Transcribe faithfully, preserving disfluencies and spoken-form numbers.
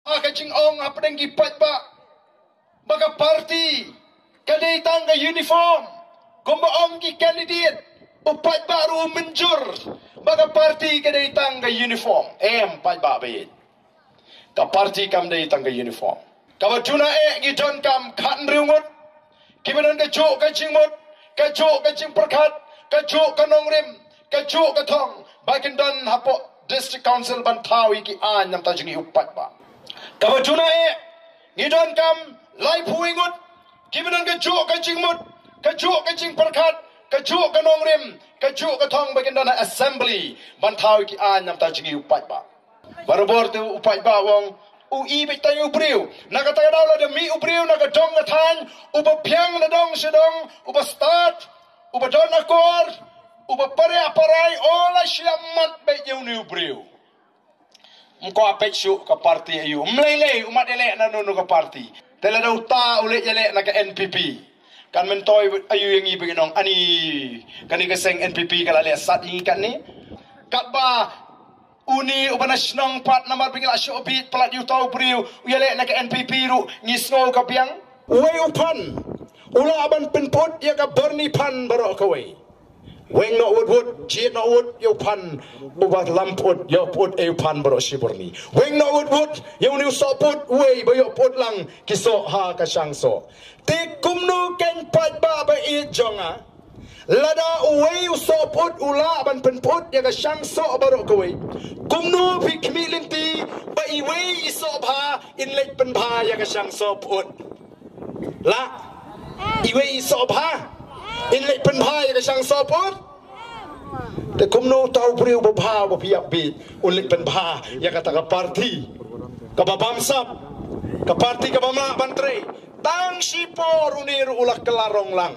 Ha ka jingong hapdeng ki paidbah ba ka party ka dei tang ka uniform. Kumba ong ki candidate, u paidbah ruh u mynjur ba ka party ka dei tang ka uniform. Em paidbah ba ïeit, ka party kam dei tang ka uniform. Kaba duna eh ngi donkam khathynriew ngut kiba don ka juh ka jingmut, ka juh ka jingpyrkhat, ka juh ka nongrim, ka juh ka thong ba kin don hapoh District Council ban thaw ïa ki aiñ namar jong ngi u paidbah. Kaba duna eh ngi donkam laiphew ngut kiba don ka juh ka jingmut, ka juh ka jingpyrkhat, ka juh ka nongrim, ka juh ka thong ba kin don ha assembly ban thaw ïa ki aiñ namar jong ngi u paidbah. Barabor te u paidbah u ong u i beit tang u briew. Na kata ka daw lada mih u briew na ka dong ka thaiñ uba biang na dong sha dong, uba stad, uba don akor, uba pariah parai, u la shu ïa mad beit ïa une u briew. Ym kwah peit shuh ka party aïu. Ym lei lei u mad ïaleh na no no ka party. Te lada uta u leit ïaleh na ka N P P, kan myntoi aïu ïa ngi ba ngin ong ani kane ka seng N P P ka la leh sat ïa ngi katne. Katba une uba na shnong pat namar ba ngi la shu bit palat ïa uta u briew u ïaleh na ka N P P ruh ngi sngew ka biang. Uwei u phan u lah ban pynput ïa ka byrni phan baroh kawei. Weng noh wut wut, jied noh wut ïa u phan uba lam put, ïa put ïa u phan baroh shi byrni. Weng noh wut wut ïa une u soh put, uwei ba ïoh put lang ki soh ha ka shang soh. Te kumno kein paidbah ba ïeit jong nga, lada uwei u soh put u lah ban pynput ïa ka shang soh baroh kawei, kumno phi khmih lynti ba iwei i soh bha in leit pynbha ïa ka shang soh put? Lah iwei i soh bha in leit pynbha ïa ka shang soh put? Te kumno uta u briew ba bha ba phi ïap beit un leit pynbha ïa kata ka party kaba bamsap, ka party kaba mlah ban trei? Tang shi por une ruh u la kylla rong lang.